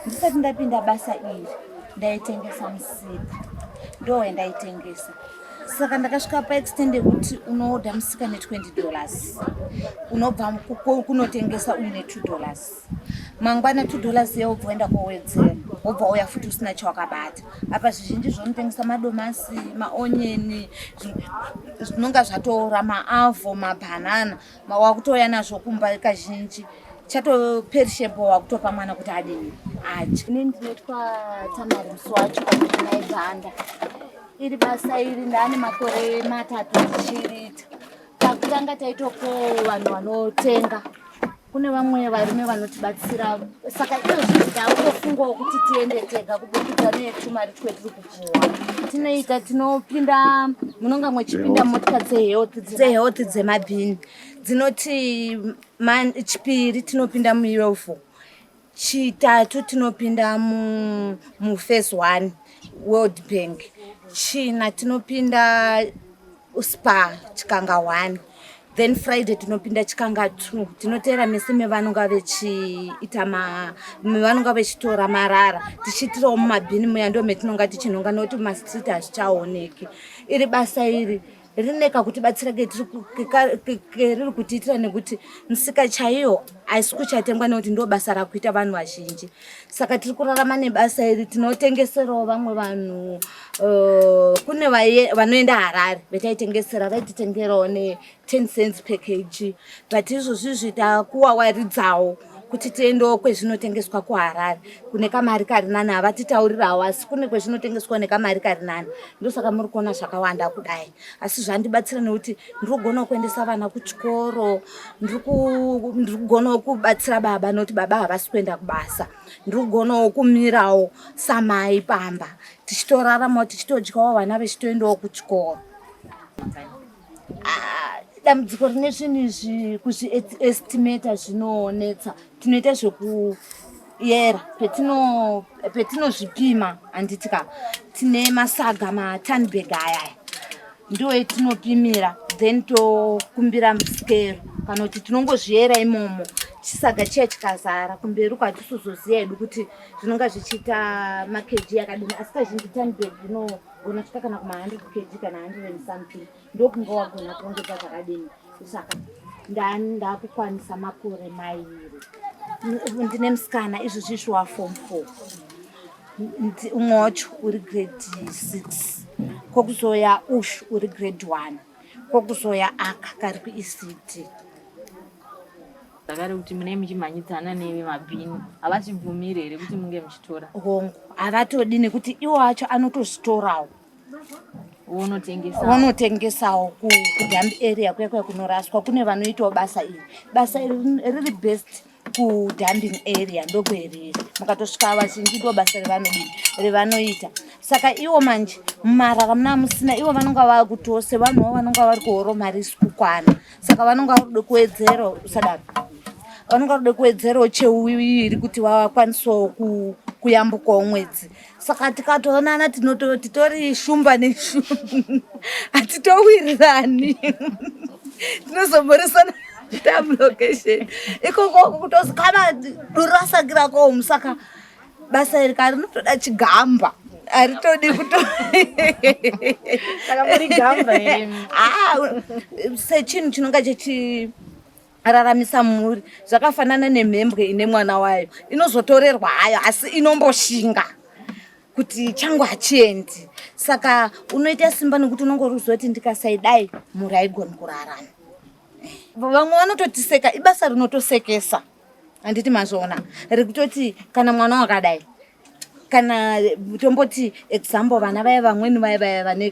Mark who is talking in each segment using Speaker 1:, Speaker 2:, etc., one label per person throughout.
Speaker 1: Ndisati ndapinda basa iri ndaitengesa musika, ndowendaitengesa. Saka ndakasvika paextend yekuti unoodha musika ne$20, unobva kunotengesa uine $2, mangwana $2 yewobva waenda kowedzera, wobva wauya futi usina chawakabata. Apa zvizhinji zvaunotengesa madomasi, maonyeni, zvinonga zvatoora, maavho, mabhanana, wakutouya nazvo kumba, kazhinji chatoperishable, wakutopa mwana kuti adini, adye. Ini ndinoitwa Tamari Muswacho pakunaibhanda. Iri basa iri ndaane makore 3 ndichiriita. Pakutanga taitopo vanhu vanotenga, kune vamwe varume vanotibatsira. Saka izvozvi takutofungawo kuti tiende tega kubudikidza netumari twetiri kupuwa. Tinoita, tinopinda munonga mwechipinda motika dzehealth dzemabhini dzinoti Chipiri tinopinda muYelfo, Chitatu tinopinda muphase 1 World Bank, China tinopinda Spa Chikanga 1, then Friday tinopinda Chikanga 2. Tinoteera mese mevanonga vechiita, mevanonga vechitora marara, tichiitirawo mumabhini muya, ndo metinonga tichinhonga nokuti mumastreet hazvichaoneki. Iri basa iri rine kakutibatsira keriri kutiitira nekuti misika chaiyo haisi kuchatengwa nekuti ndo basa rakuita vanhu vazhinji. Saka tiri kurarama nebasa iri. Tinotengeserawo vamwe vanhu, kune vanoenda Harare vetaitengesera, vaititengerawo ne10 cents per kg, but izvozvizvi takuwawaridzawo kuti tiendewo kwezvinotengeswa kuHarare kune kamari kari nani. Havatitaurirawo, asi kune kwezvinotengeswa nekamari kari nani. Ndosaka muri kuona zvakawanda kudai. Asi zvandibatsira nekuti ndiri kugonawo kuendesa vana kuchikoro, ndiri kugonawo kubatsira baba nekuti baba havasi kuenda kubasa, ndiri kugonawo kumirawo samai pamba, tichitoraramawo, tichitodyawo, vana vechitoendawo kuchikoro. Ah, dambudziko rine zvinhu izvi kuzviestimata zvinonetsa. Tinoita zvekuyera petinozvipima, handiti ka? Tine masaga, matanbag ayaya ndiwo etinopimira, then tokumbira musikero kana kuti tinongozviyera imomo. Chisaga chiya chikazara kumberi uko hatisizoziva hedu kuti zvinonga zvichiita maKG akadini, asi kazhinji tanbag inogona kusvika kana kuma100 kg kana 100 and something, ndokunge wagona kurongedza zvakadini. Saka ndakukwanisa makore 2. Ndine musikana izvozvi waform 4, umwe wacho uri grade 6, kwokuzoya ushu uri grade 1, kwokuzoya aka kari kuECD.
Speaker 2: Zvakare kuti munee muchimhanyidzana nevemabhini, havachibvumiri here kuti munge muchitora?
Speaker 1: Hongu, havatodi nekuti iwo acho anotozvitorawo.
Speaker 2: Vonotengesa.
Speaker 1: Vanotengesawo kudump area kuya kuya kunoraswa. Kune vanoitawo basa iri. Basa iri riri best kudumping area, ndokweriri. Mukatosvika vazhinji ndo basa revanodini, revanoita. Saka iwo manje mumarara muna musina, ivo vanonga vakutose vanhuwo vanonga vari kuhoro mari isi kukwana, saka vanonga varikude kuwedzera, usadaro, vanonga varikude kuwedzerawo cheuiri kuti vakwanisewo kuyambukawo mwedzi. Saka tikatoonana titori shumba neshumba, hatitowirirani, tinozomboresana tamulocation ikoko kutozi kana duri rasakira komu. Saka basa iri karinotoda chigamba, haritodi kuto
Speaker 2: Saka muri gamba here?
Speaker 1: Ah, sechinhu chinonga chechiraramisa mhuri, zvakafanana nemhembwe ine mwana wayo inozotorerwa hayo, asi inomboshinga kuti changu hachiendi. Saka unoita simba nekuti unongori uzoti ndikasaidai mhuri haigoni kurarama. Vamwe vanototiseka, ibasa rinotosekesa, handiti mazvoona, rekutoti kana mwana wakadai, kana tomboti example vana vaya vamweni vaya vaya vane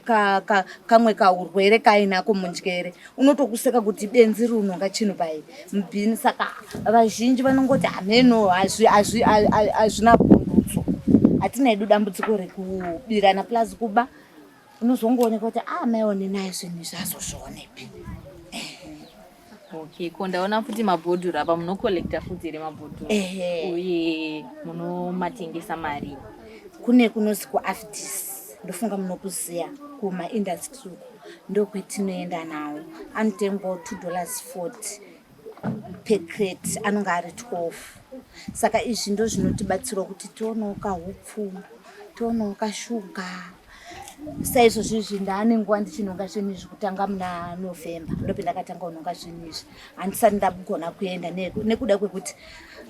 Speaker 1: kamwe kaurwere kainako munjere, unotokuseka kuti benzi rinonga chinhu pai mubhini. Saka vazhinji vanongoti hameno, hazvina pundutso. Hatina hedu dambudziko rekubirana plus kuba. Unozongooneka kuti a maione naye zvinhu izvi azozvionepi.
Speaker 2: Okay, ko ndaona futi mabhodhoro apa, munocollecta futi here mabhodhoro?
Speaker 1: Ehe.
Speaker 2: Uye munomatengesa mari?
Speaker 1: Kune kunozi kuAfdis, ndofunga munokuziya, kumaindustry uko ndokwetinoenda nawo. Anotengwawo $2.40. Per crate anonge ari 12. Saka izvi ndo zvinotibatsirawo kuti tionewo kahupfu, tionewo kashuga. Saizvozvo izvi ndaane nguva ndichinhonga zvinhu izvi kutanga muna November, ndopendakatanga kunhonga zvinhu izvi. Handisati ndagona kuenda nekuda kwekuti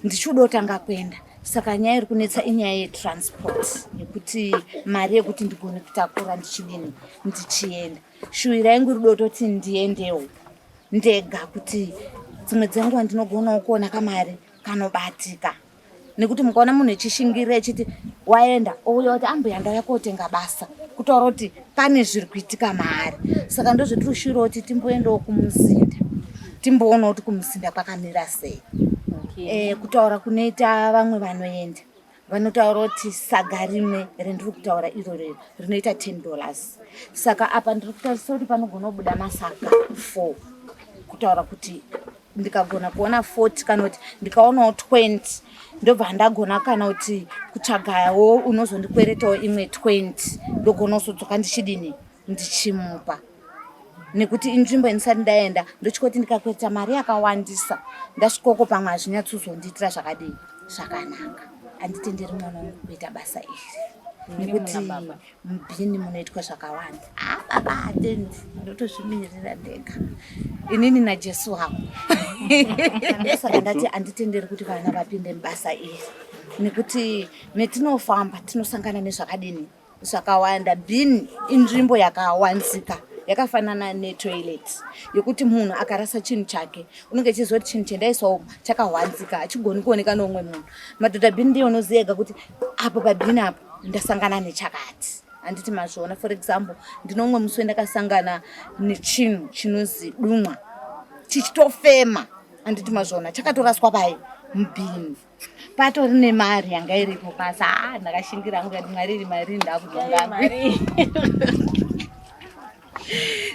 Speaker 1: ndichiuda kutanga kuenda. Saka nyaya iri kunetsa inyaya yetransport, yekuti mari yekuti ndigone kutakura ndichidini ndichienda. Shuwira yangu iri kutoti ndiendewo ndega, kuti dzimwe dzenguva ndinogonawo kuona kamari kanobatika. Nekuti mukaona munhu echishingirira echiti waenda, ouya kuti ambuya ndauya kotenga basa, kutaura kuti pane zviri kuitika maari. Saka ndozvetiri kushuwira kuti timboendawo kumuzinda, timboonawo kuti kumuzinda kwakamira sei. Kutaura kunoita vamwe vanoenda, vanotaura kuti saga rimwe rendiri kutaura iroro rinoita 10 dollars. Saka apa ndiri kutarisa kuti panogona kubuda masaga 4, kutaura kuti ndikagona kuona 40 kana kuti ndikaonawo 20, ndobva ndagona kana kuti kutsvagawo unozondikweretawo imwe 20, ndogona kuzodzoka ndichidini ndichimupa. Nekuti inzvimbo indisati ndaenda, ndotya kuti ndikakwereta mari yakawandisa, ndasvikoko pamwe hazvinyatsozondiitira zvakadii zvakanaka. Handitenderi mwana wangu kuita basa iri nekuti mubhini munoitwa zvakawanda. Baba hatendi, ndotozvimirira ndega inini naJesu wangu. Saka ndati handitenderi kuti vana vapinde mubasa iri, nekuti metinofamba tinosangana nezvakadini zvakawanda. Bhini inzvimbo yakawanzika, yakafanana netoilet, yekuti munhu akarasa chinhu chake unenge achiziva kuti chinhu chendaiswa umu chakahwanzika, hachigoni kuoneka neumwe munhu. Madhodha, bhini ndiye unoziva ega kuti apo pabhini apo ndasangana nechakati. Handiti mazviona? For example, ndine umwe musi wendakasangana nechinhu chinozi dumwa chichitofema. Handiti mazviona? Chakatoraswa pai mubhini, patori nemari yanga iripo pasi. Haa, ndakashingira hangu kati mwari iri mari ndakudonga.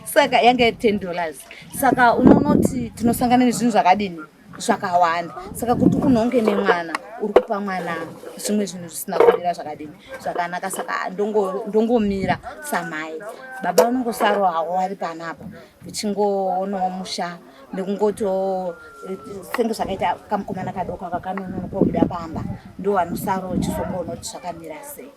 Speaker 1: Saka yanga iri 10 dollars. Saka unoona kuti tinosangana nezvinhu zvakadini zvakawanda. Saka kuti unhonge nemwana, uri kupa mwana zvimwe zvinhu zvisina kumira zvakadini zvakanaka. Saka ndongomira samai, baba vanongosarawo havo vari panapa, uchingoonawo musha nekungotiwo senge zvakaita kamukomana kadoko aka kanononoka kubuda pamba, ndo vanosarawo uchizongoona kuti zvakamira sei.